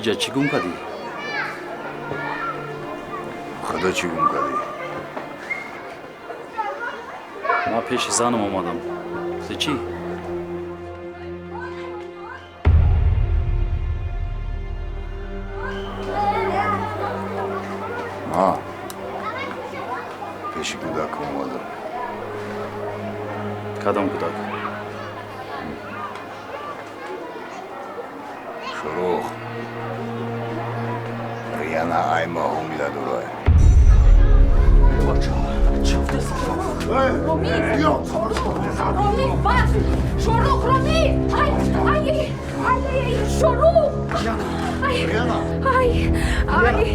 Иҷа чӣ гум кардӣ? Худо чӣ гум кардӣ? Ман пеши занам омадам. Ту чӣ? Ма пеши кӯдакам омадам. Кадом кӯдак? Шурух. Рияна айма ҳомила дорад. Роми! Роми, бас! Шорух, Роми! Ай, ай, ай, ай, Шорух! Ай, ай, ай!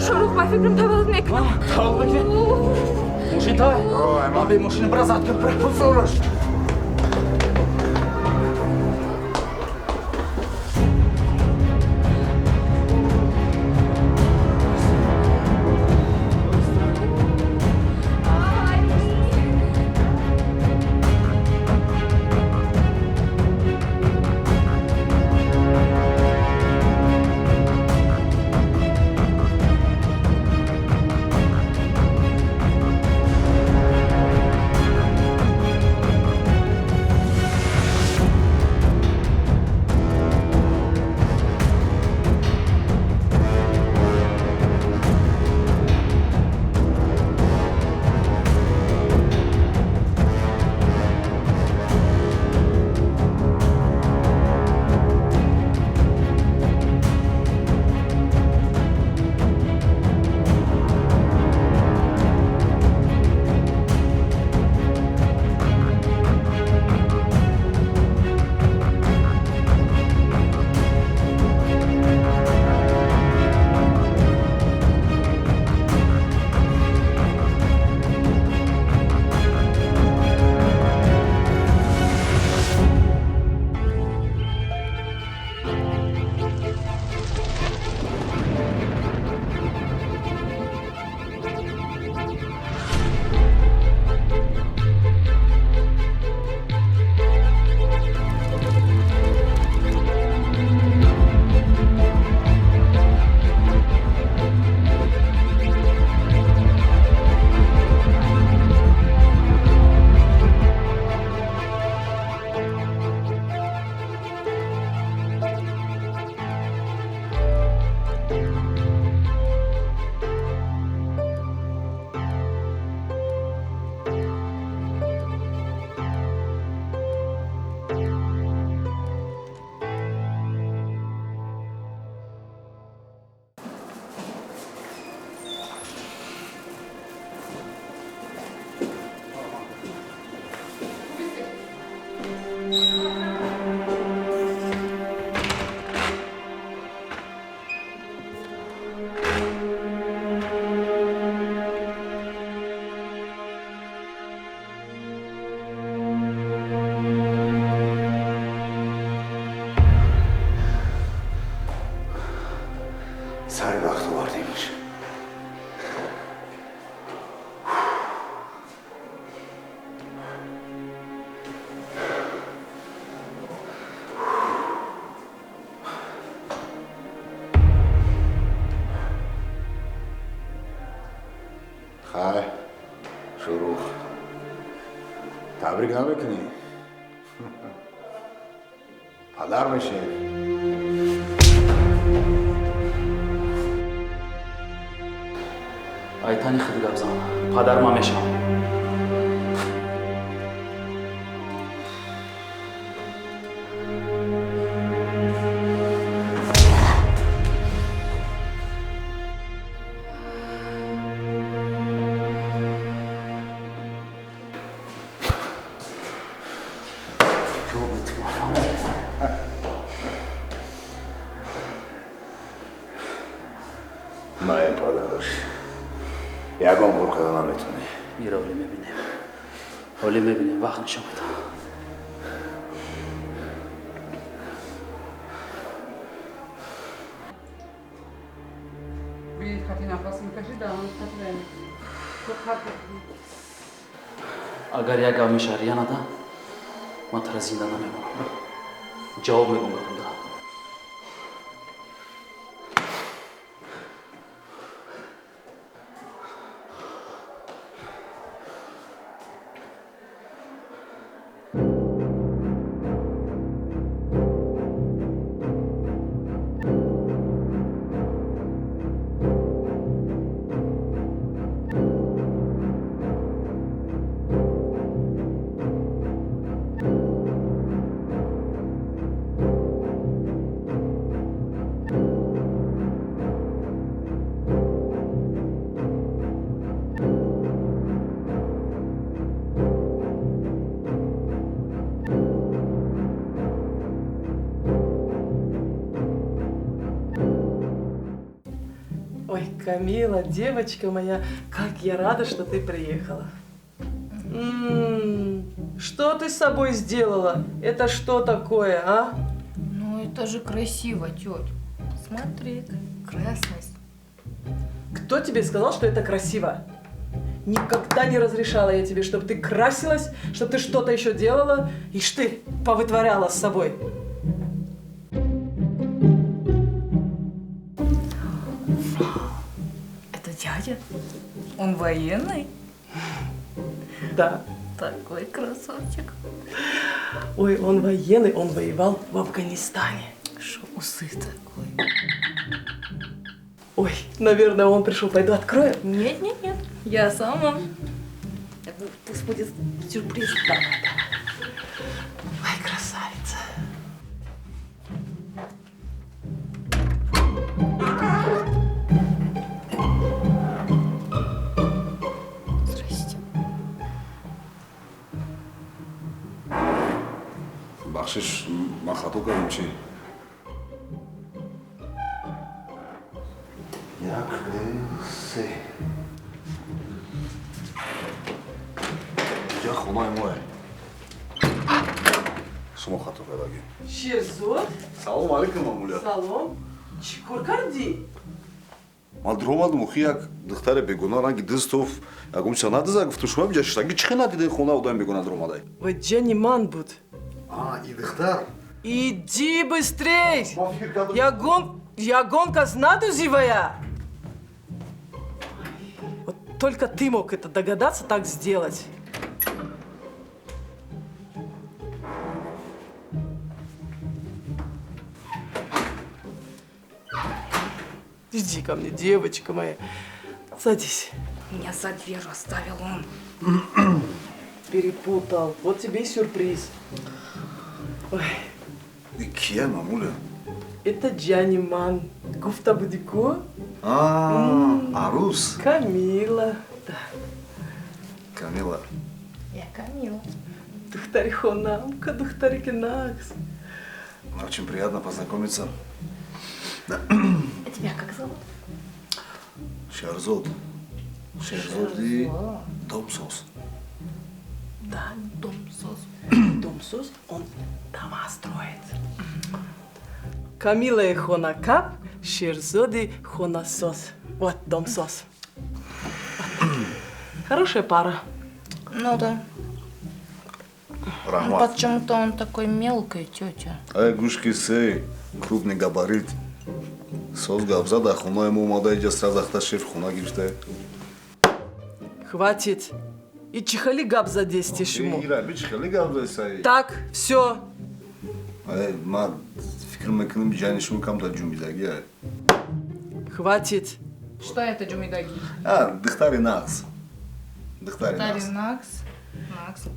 Шорух, ба фикрам таваллуд мекунам. Таваллуд мекунӣ? Мошин тай? Ман бе мошина бира зад кун, бира. Фурӯш. Сари вақт овардимш. Хай, Шурух. Табрик намекунӣ? Падар мешӣ. Айтани худ гап зан. Падар ман мешавам. Маем падараш. Ягон кор карда наметавонӣ. Мира ҳоле мебинем. Ҳоле мебинем, вақт нишон медиҳам. Агар як гап меша рия нада, ман тура зинда намемонам. Ҷавоб мегӯм ба тунда. Ой, Камила, девочка моя, как я рада, что ты приехала. Что ты с собой сделала? Это что такое, а? Ну, это же красиво, тетя. Смотри, красность. Кто тебе сказал, что это красиво? Никогда не разрешала я тебе, чтобы ты красилась, чтобы ты что-то еще делала, и что ты повытворяла с собой. Это дядя? Он военный? Да. Такой красавчик. Ой, он военный, он воевал в Афганистане. Шо, усы такой. Ой, наверное, он пришел. Пойду открою. Нет, нет, нет, я сама. Пусть будет сюрприз. Давай, давай. Ой, красавица. Здрасте. Бахшиш, ман хато кардам чӣ? Як, ду, се. Инҷа хонаи мое. Шумо хато кардагӣ. Шерзод? Салом алейкум, мамуля. Салом. Чӣ кор кардӣ? Ман дуромадам, охи як духтари бегуна ранги дизтоф, ягон чиза надиза, гуфту шумо инҷа шиштагӣ чӣ хел надидед хона одами бегуна дуромадай? Вай ҷани ман буд. А, и духтар. Иди быстрей! Ягон кас надузивая! Вот только ты мог это догадаться так сделать. Иди ко мне, девочка моя. Садись. Меня за дверь оставил он. Перепутал. Вот тебе и сюрприз. Ой. И кия, мамуля? Это Джаниман. Гуфта будико. А, арус. Камила. Да. Камила. Я Камила. Духтари хонамка, духтари кинакс. Очень приятно познакомиться. А тебя как зовут? Шерзод. Шерзод и Домсоз. Да, Домсоз. Домсоз, он дома строит. Камила и Хонакап, Шерзоди Хонасос. Вот Домсоз. Вот. Хорошая пара. Ну да. Рахмат. Почему-то он такой мелкий, тетя. Эй, гушки сей, крупный габарит. Соз габзада, хуна ему умада иджа сразу ахта шеф хуна гирифта. Хватит. И чихали габ за 10 шуму. Ира, би чихали габ за сай. Так, все. Эй, ма, фикр мекунем ҷани шумо кам дар ҷумидаги. Хватит. Что это ҷумидаги? А, духтари нақс. Духтари нақс. Нақс. Нақс.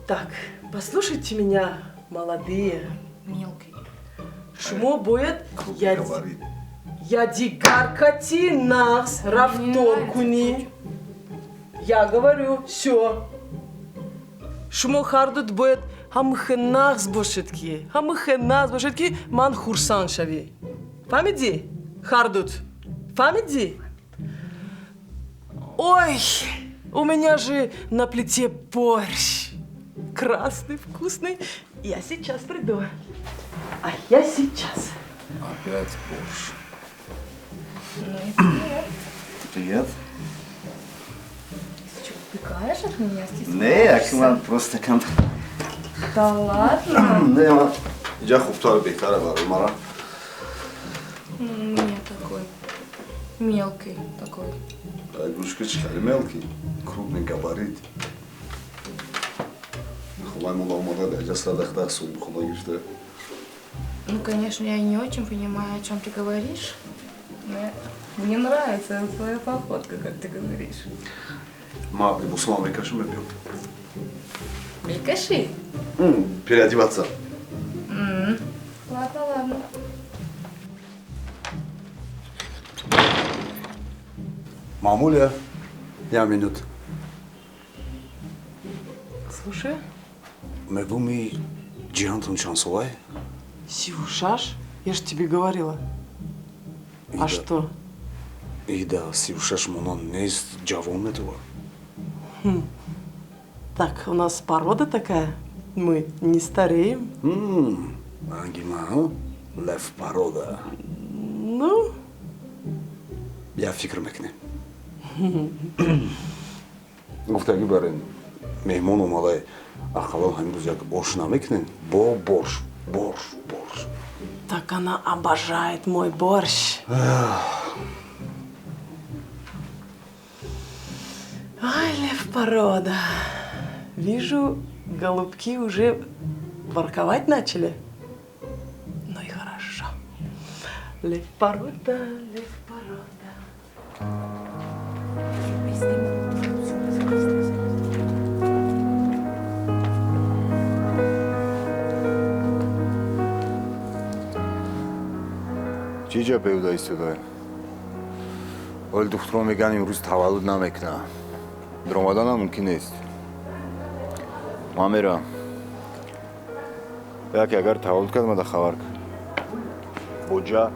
Так, послушайте меня, молодые. Мелкий. Шумо будет Крупный габарит. Ядигар кати нақс рафтор куни. Я говорю, все. Шумо ҳардут бояд ҳамихе нағз бошед ки, ҳамихе нағз бошед ки ман хурсанд шавӣ. Фаҳмидӣ? Ҳардут. Фаҳмидӣ? Ой, у меня же на плите борщ. Красный, вкусный. Я сейчас приду. А я сейчас. Опять борщ. Ну и привет. Привет. Ты что, убегаешь от меня? Не, Акиман, просто кам. Да ладно? Не, ма. Иҷа хубтар беҳтара барои мара. Мне такой мелкий такой. Гӯшки чӣ хеле мелкий, крупный габарит. Хулай мола омада даҷа садахта соҳибхона гирифта. Ну, конечно, я не очень понимаю, о чем ты говоришь. Но мне нравится твоя походка, как ты говоришь. Ма либосама мекашам, мебиём. Мекаши? Переодеваться. Ладно, ладно. Мамуля, я минут. Слушай. Мегуми ҷиҳантон чанд солай? 36? Я ж тебе говорила. А что? Ида, 36 монан нест, ҷавон метова. Так, у нас порода такая. Мы не стареем. Ангима, лев порода. Ну? Я фикр мекунем. Гуфтагӣ барин, меҳмон омадай, ақаллан ҳамин рӯз як ош намекунем? Бо борщ, борщ, борщ. Так она обожает мой борщ. Ай, лев порода. Вижу, голубки уже ворковать начали. Ну и хорошо. Лев порода, лев порода. Чӣ ҷа беҳуда истодаи? Оли духтуро мегӯянд имрӯз таваллуд намекунад. Даромаданам мумкин нест. Ман меравам. Яке агар таваллуд кард, мада хабар кун. Боҷа.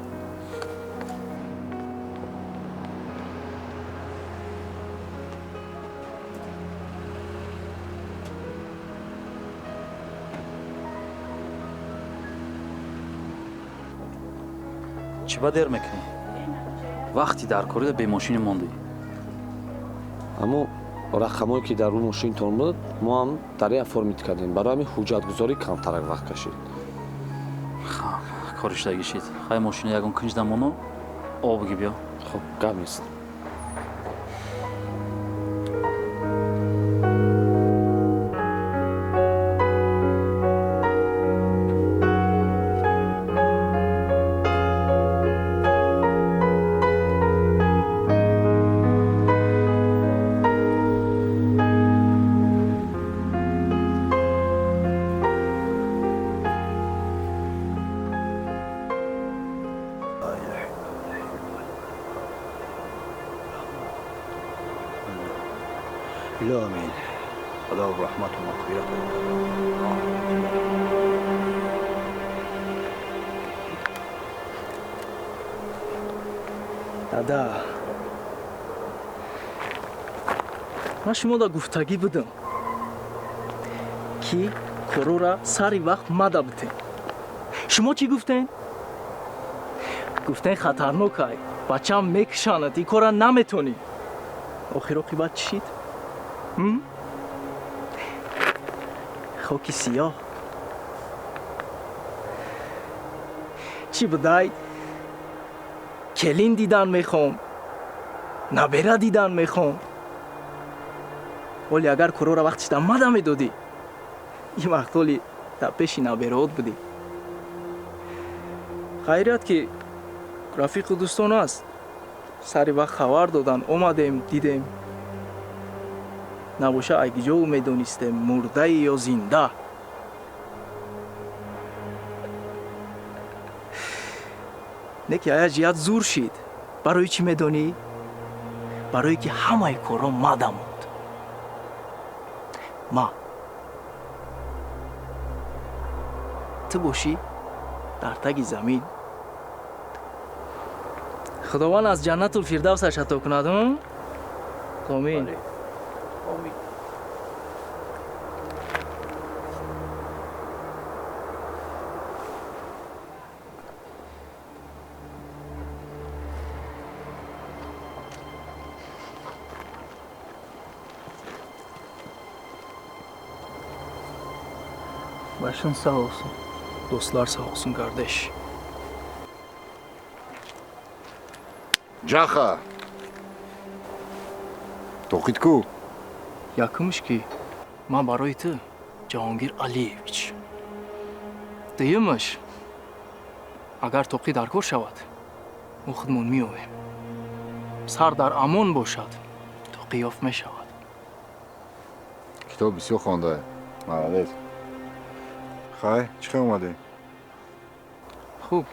Чӣ ба дер мекунӣ? Вақти дар корида бе мошини мондӣ. Аммо рақамое ки дар рӯи мошинтон буд, мо ҳам дар ин оформить кардем. Барои ҳамин ҳуҷҷатгузорӣ камтарак вақт кашид. Хаб, кори шудагӣ шид. Хай мошина ягон кунҷ дамону об ги биё. Хуб, гап нест. Амин. Худо раҳмату мағфират. Дада, ман шумода гуфтагӣ будам, ки корора сари вақт мада битем. Шумо чӣ гуфтен? Гуфтен хатарнок ай, бачам мекушанад, ин кора наметонӣ. Охир оқибат чӣ шид? Хоки сиёҳ. Чӣ будай? Келин дидан мехоҳам, набера дидан мехоҳам. Оли агар корора вақтишда мада медодӣ, ин вақт оли дар пеши набераот будӣ. Хайрият ки рафиқу дӯстон аст. Сари вақт хабар додан, омадем, дидем. Набоша айгиҷо медонистем, мурдаи ё зинда. Не ки ая ҷиҳат зур шид. Барои чӣ медонӣ? Барое ки ҳамаи корро мада монд. Ма. Ту бошӣ дар таги замин. Худованд аз ҷаннатул фирдавсаш ато кунад. Омин. Омин. Başın sağ olsun. Dostlar sağ olsun kardeş. Ҷаха! Тоқит ку? Якумш ки ман барои ту Ҷаҳонгир Алиевич. Дуюмаш, агар тоқӣ дар кор шавад, мо худмон меоем. Сар дар амон бошад, тоқӣ ёфт мешавад. Китоб бисёр хонда. Молодец. Хай, чӣ хел омадем? Хуб.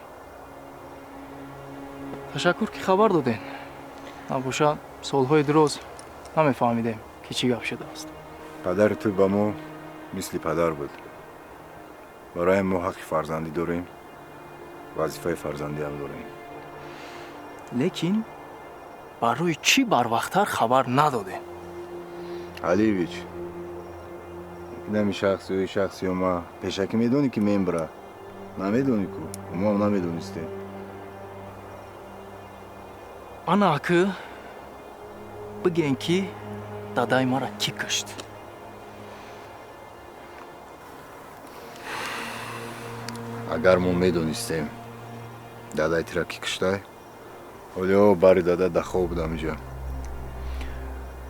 Ташаккур ки хабар додем. Набошад, солҳои дароз намефаҳмидем ки чӣ гап шудааст. Падари ту ба мо мисли падар буд. Барои мо ҳаққи фарзандӣ дорем, вазифаи фарзандиам дорем. Лекин барои чӣ барвақттар хабар надодем? Алиевич, инами шахс ё шахс ё ма пешакӣ медонӣ ки мембра? Намедонӣ ку? Мо ҳам намедонистем. Ана акы бигӯен ки дадаи мара кӣ кушт? Агар мо медонистем дадаи тира кӣ куштай, ҳоло бари дада да хоб будам инҷа.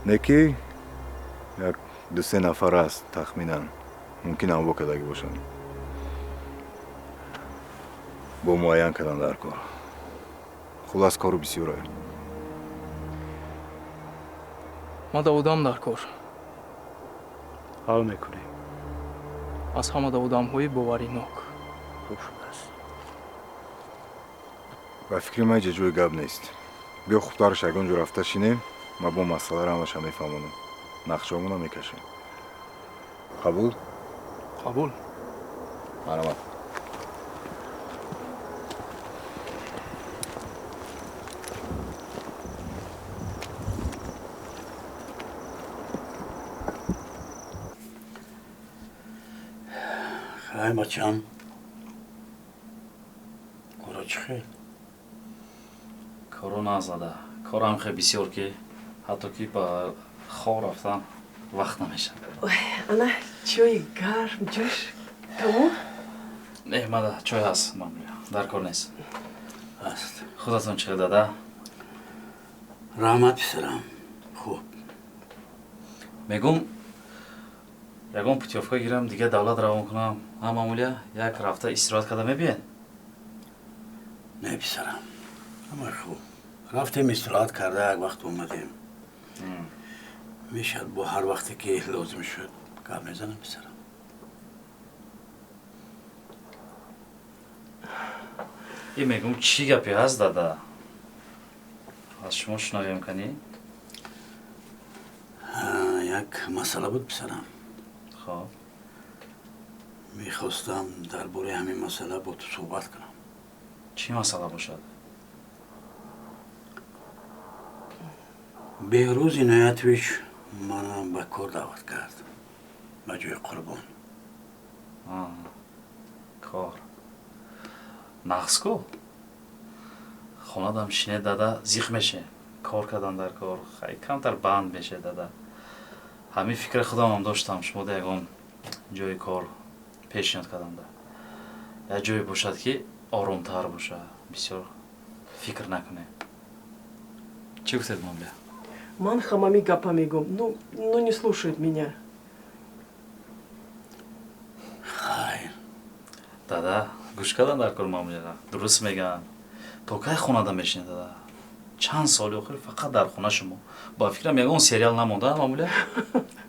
Не ки як ду-се нафар аст тахминан, мумкин амво кардагӣ бошанд. Бо муайян кардан дар кор. Хулас кору бисёре. Ма да одам дар кор. Ҳал мекунем. Аз ҳама да одамҳои боваринок. Хуб шудааст. Ба фикри ман ҳеҷ ҷои гап нест. Биё хубтараш ягон ҷо рафта шинем, ман бо масъаларо ҳамаша мефаҳмонам. Нақшаҳомона мекашем. Қабул? Қабул. Марҳамат. Хай бачам. Коро чӣ хел? Коро назада. Корам хел бисёр ки ҳатто ки ба хоб рафтан вақт намешавад. Ой, ана чойи гарм ҷӯш. Тамом? Не, мада чой ҳаст, мамлия. Дар кор нест. Ҳаст. Худатон чӣ хел дада? Раҳмат писарам. Хуб. Мегум ягон путёвка гирам, дигар давлат равон кунам. Ҳа, мамулия, як рафта истироҳат карда мебиен? Не, писарам. Ҳама хуб. Рафтем истироҳат карда, як вақт омадем. Мешавад бо ҳар вақте ки лозим шуд гап мезанам, писарам. И мегум чӣ гапе ҳаст, дада? Аз шумо шунавем канӣ? Як масъала буд, писарам. Хоб. Мехостам дар бораи ҳамин масъала бо ту суҳбат кунам. Чӣ масъала бошад? Беҳрӯз Иноятович мана ба кор даъват кард. Ба ҷои Қурбон. Кор. Нағз ку? Хонадам шине дада зиқ меше. Кор кардан дар кор. Хай камтар банд меше дада. Ҳамин фикри худамам доштам, шумо да ягон ҷои кор пешниҳод кардам да. Як ҷое бошад ки оромтар бошад, бисёр фикр накунем. Чӣ гуфтед, мамлия? Ман хамами гапа мегум, ну не слушает меня. Хайр. Дада, гӯш кардан дар кор мамлияра. Дуруст мегӯянд. То кай хонада мешинед, дада? Чанд соли охир фақат дар хона шумо. Ба фикрам ягон сериал намонда, мамулия?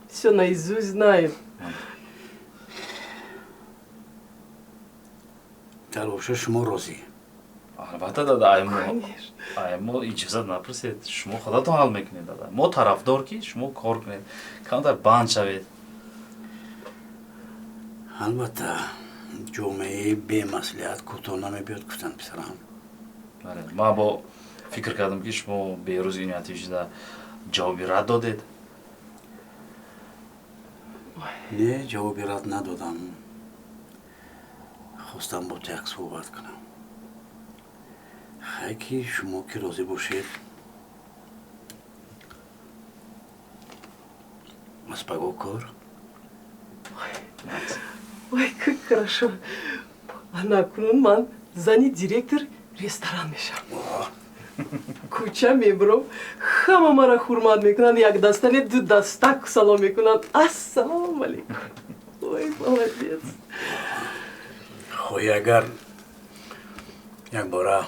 Всё наизусть знает. Дар вообще шумо розӣ? Албатта, дада, ай мо иҷозат напурсед. Шумо худатон ҳал мекунед, дада. Мо тарафдор ки шумо кор кунед, камтар банд шавед. Албатта, ҷомеаи бемаслиҳат кӯтоҳ намебиёд, гуфтанд, писарам. Бале, ман бо фикр кардам ки шумо Беҳрӯз Иноятович ҷавоби рад додед. Не, ҷавоби рад надодам. Хостам бо ту як суҳбат кунам. Хай ки шумо ки розӣ бошед, аз паго кор. Ой, как хорошо. Ана кунун ман зани директор ресторан мешавам. Кӯча мебурам, ҳама мара ҳурмат мекунанд, як даста не, ду даста салом мекунанд. Ассалому алейкум. Ой, молодец. Хоҳӣ, агар як бора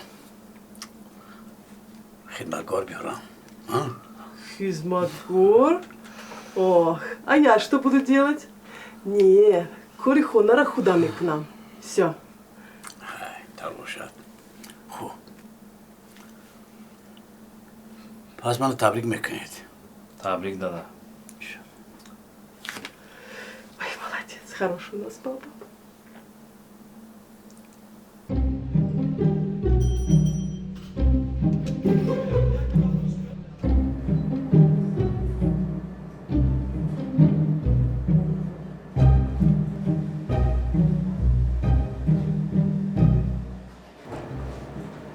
хидматгор биёрам? Хизматгор? Ох, а я что буду делать? Не, кори хонара худам мекунам. Всё. Тар бошад. Хуб, пас маро табрик мекунед. Табрик, дада. Ой, молодец, хороший у нас папа.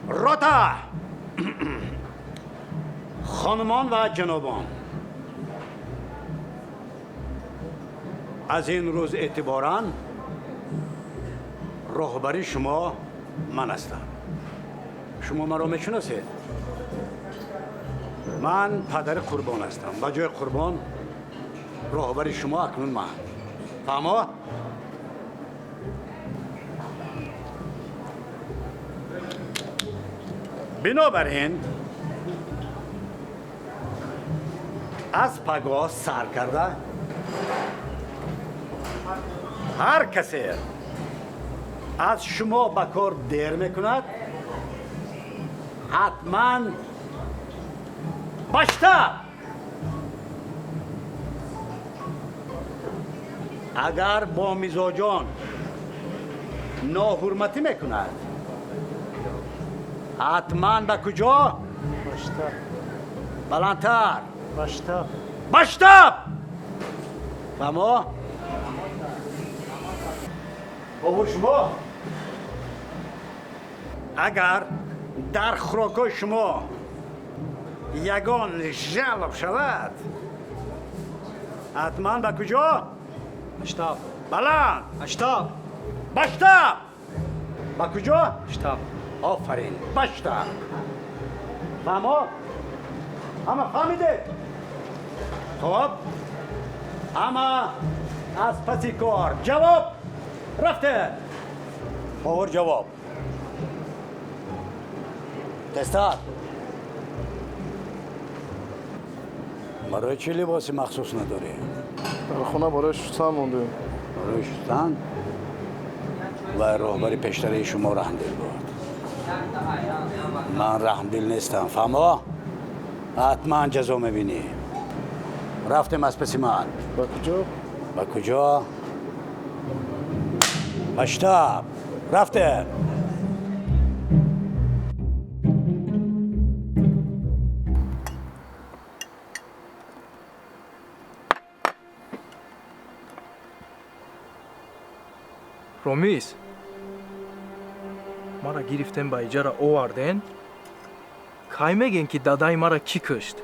Рота! Хонумон ва ҷанобон, аз ин рӯз эътиборан роҳбари шумо ман ҳастам. Шумо маро мешиносед. Ман падари Қурбон ҳастам. Ба ҷои Қурбон роҳбари шумо акнун ман. Фаҳмо? Бинобар ин, аз пагоҳ сар карда ҳар касе аз шумо ба кор дер мекунад, ҳатман ба штаб. Агар бо мизоҷон ноҳурматӣ мекунад, ҳатман ба куҷо? Баландтар. Ба штаб. Фаҳмо? Бобо, шумо, агар дар хӯрокҳои шумо ягон жалоб шавад, ҳатман ба куҷо? Штаб. Баланд. Штаб. Ба штаб. Ба куҷо? Штаб. Офарин, ба штаб. Фаҳмо? Ҳама фаҳмидед? Хоб, ҳама аз паси кор. Ҷавоб, рафте. Повар, ҷавоб тезтар. Барои чӣ либоси махсус надорӣ? Дар хона барои шустан мондем. Барои шустан? Вай роҳбари пештараи шумо раҳмдил буд. Ман раҳмдил нестам, фаҳмо? Ҳатман ҷазо мебинӣ. Рафтем, аз паси ман. Ба куҷо? Ба куҷо? Ба штаб. Рафтем. Ромиз, мара гирифтем, ба иҷара оварден. Кай мегӯен, ки дадаи мара кӣ кушт?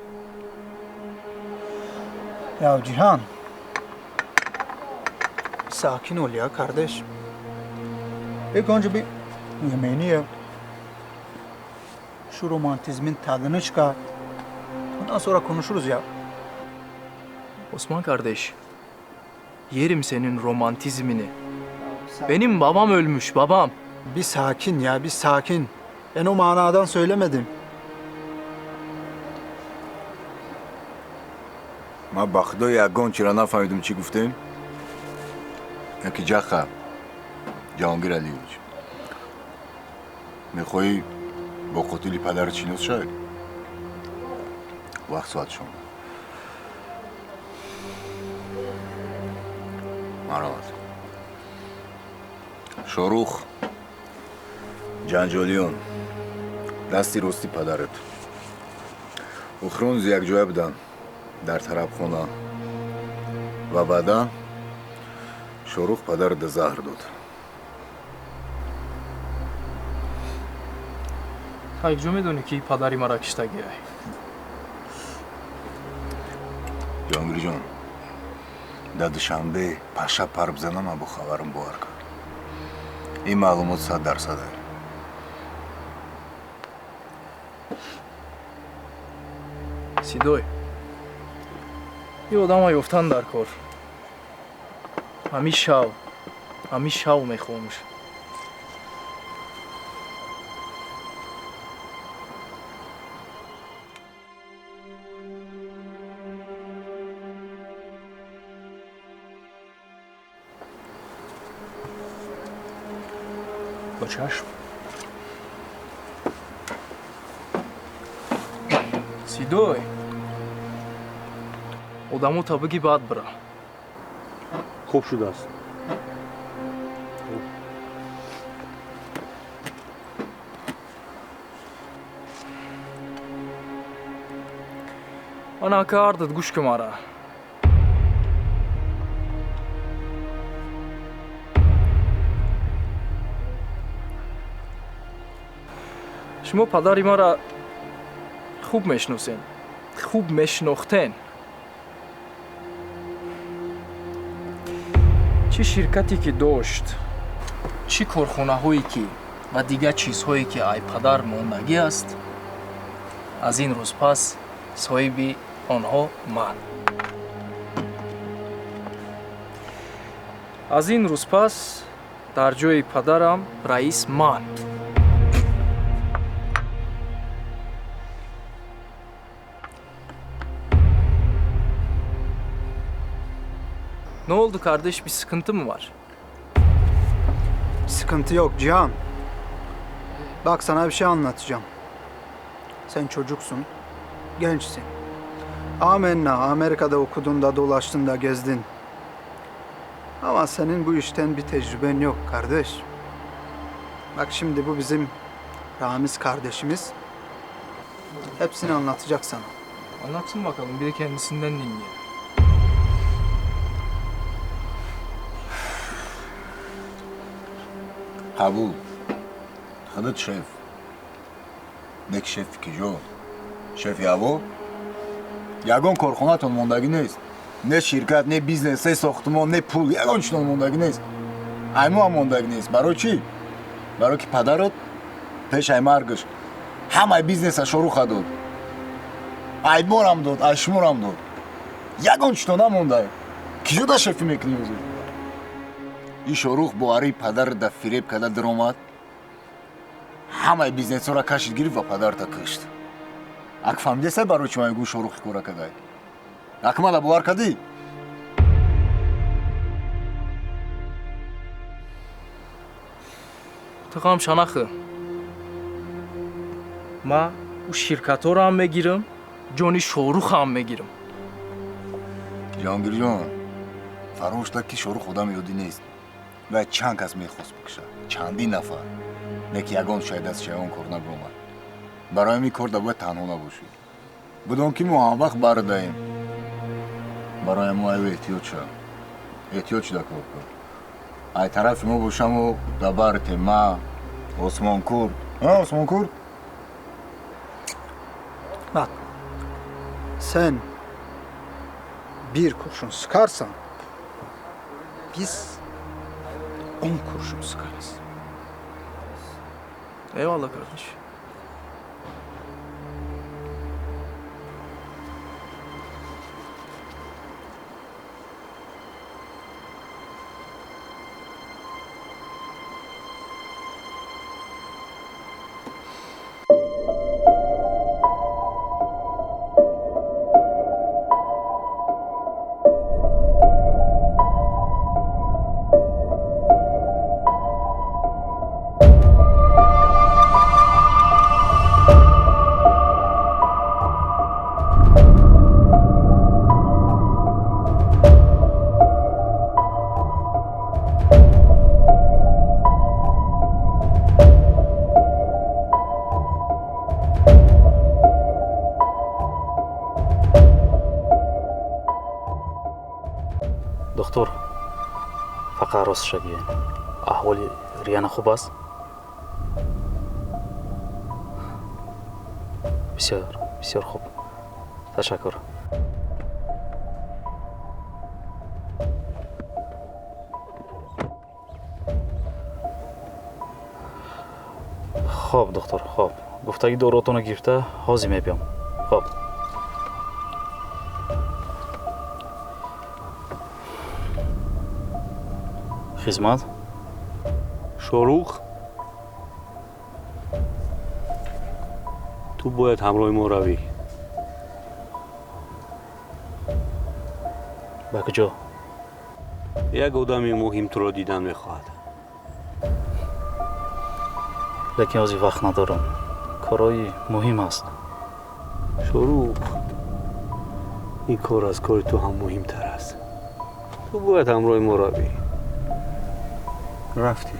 Ya Cihan. Sakin ol ya kardeş. İlk önce bir yemeğini ye. Şu romantizmin tadını çıkar. Ondan sonra konuşuruz ya. Osman kardeş, yerim senin romantizmini. Benim babam ölmüş, babam. Bir sakin ya, bir sakin. Ben o manadan söylemedim. Ман ба худо ягон чиро нафаҳмидум, чӣ гуфтем. Яки ҷаха, Ҷаҳонгир Алиевич, мехоҳӣ бо қотили падарат шинос шавӣ? Вақт соат шом. Марҳамат. Шорух Ҷанҷолиён, дасти рости падарат, охирон рӯз якҷоя буданд дар тарабхона ва баъдан Шорух падарата заҳр дод. Та куҷо медонӣ, ки падари мара киштагиай? Ҷаҳонгирҷон, дар Душанбе паша пар бизанам, ман бо хабарам бовар кун. Ин маълумот 100% е. Сидой, ин одама ёфтан дар кор. Ҳамин шав мехоҳамш. Ба чашм. Сидой, одамота биги, баъд бира. Хуб шудааст. Ана, ака Ардат, гӯш ки мара. Шумо падари мара хуб мешиносен, хуб мешинохтен. Чӣ ширкате ки дошт, чӣ корхонаҳое ки ва дигар чизҳое ки ай падар мондагӣ аст, аз ин рӯз пас соҳиби онҳо ман. Аз ин рӯз пас дар ҷои падарам раис ман. Ne oldu kardeş? Bir sıkıntı mı var? Sıkıntı yok Cihan. Bak, sana bir şey anlatacağım. Sen çocuksun, gençsin. Amenna, Amerika'da okudun da dolaştın da gezdin. Ama senin bu işten bir tecrüben yok kardeş. Bak, şimdi bu bizim Ramiz kardeşimiz. Hepsini anlatacak sana. Anlatsın bakalım. Bir de kendisinden dinleyelim. Қабул, худат шеф. Нек шефи киҷо? Шефи ҳаво? Ягон корхонатон мондагӣ нест, не ширкат, не бизнес, не сохтумон, не пул, ягон чизтон мондагӣ нест. Ай мо ҳам мондагӣ нест. Барои чӣ? Барое ки падарот пеш ай маргаш ҳамаи бизнеса Шоруха дод, ай морам дод, ай шуморам дод. Ягон чизто намонда. Киҷо да шефӣ мекунӣ ҳозир? Ин Шорух бо арии падарат да фиреб карда диромад, ҳамаи бизнесҳоро кашид, гирифт ва падарата кушт. Ак фаҳмидесай, барои чӣ ман мегӯм Шорухи кора кадай? Ак мана бовар кардӣ? Ту ғам шанахӯ. Ман ӯ ширкатҳоро ҳам мегирам, ҷони Шоруха ҳам мегирам. Ҷаҳонгирҷон, фаромӯш накун, ки Шорух одами оддӣ нест. Вай чанд кас мехост бикушад, чандин нафар, не ки ягон шояд дасташ ягон кор набиромад. Барои ҳамин кор да бояд танҳо набошӣ. Бидон, ки мо ҳамвақт бардаем. Барои мо аю эҳтиёт шав, эҳтиёт шуда кор кун. Ай тарафи мо бошамо да барте ма, Осмонкурд, Осмонкурд. Bak, sen bir kurşun sıkarsan biz 10 kurşun sıkarız. Eyvallah kardeş. Доктор, фақат ростша гӯед, аҳволи Риана хуб аст? Бисёр, бисёр хуб, ташаккур. Хоб, духтур, хоб. Гуфтаги доротонро гирифта ҳозир мебиём. Хоб. Хизмат? Шорух, ту бояд ҳамроҳи мо равӣ. Ба куҷо? Як одами муҳим туро дидан мехоҳад. Лекин ҳозир вақт надорам. Корҳои муҳим аст. Шорух, ин кор аз кори ту ҳам муҳимтар аст. Ту бояд ҳамроҳи мо равӣ. Рафтӣ.